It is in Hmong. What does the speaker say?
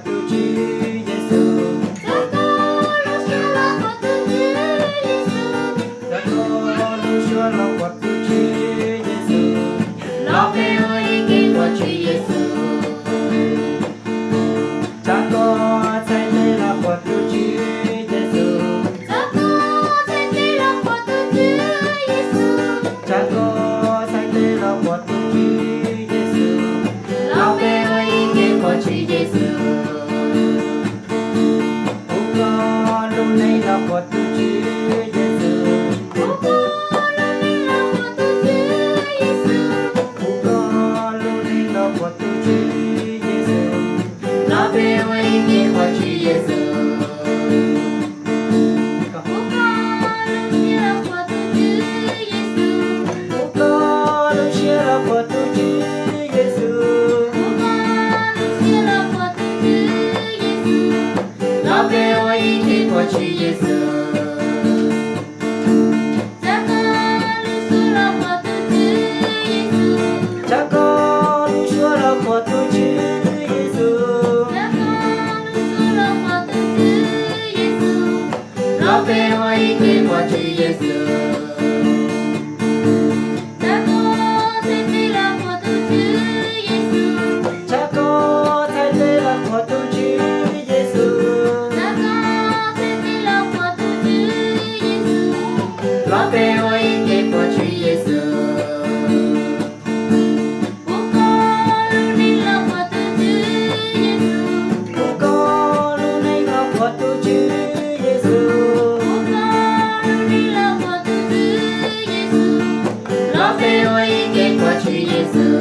tus Tswv Yexus. Txog koj lub suab los quas tus Tswv Yexus. Txog koj lub suab los quas tus Tswv Yexus. Los peb ua ib ke quas Tswv Yexus. Txog koj txhais tes los quas tus Tswv Yexus. Txog koj txhais tes los quas tus Tswv Yexus. Txog koj txhais tes los quas tus Tswv Yexus. Los peb ua ib ke quas Tswv Yexus. Pub koj lub neej los quas tus Tswv Yexus. Pub koj lub neej los quas tus Tswv Yexus. Pub koj lub neej los quas tus Tswv Yexus. Los peb ua ib ke quas Tswv Yexus. Pub koj lub siab los quas tus Tswv Yexus. Pub koj lub siab los quas tus Tswv Yexus. Pub koj lub siab los quas tus Tswv Yexus. Los peb ua ib ke quas Tswv Yexus. Txog koj lub suab los quas tus Tswv Yexus. Txog koj lub suab los quas tus Tswv Yexus. Txog koj lub suab los quas tus Tswv Yexus. Los peb ua ib ke quas Tswv Yexus. Txog koj txhais tes los quas tus Tswv Yexus. Txog koj txhais tes los quas tus Tswv Yexus. Txog koj txhais tes los quas tus Tswv Yexus. Los peb ua ib ke quas Tswv Yexus. Pub koj lub neej los quas tus Tswv Yexus. Pub koj lub neej los quas tus Tswv Yexus. Pub koj lub neej los quas tus Tswv Yexus. Los peb ua ib ke quas Tswv Yexus.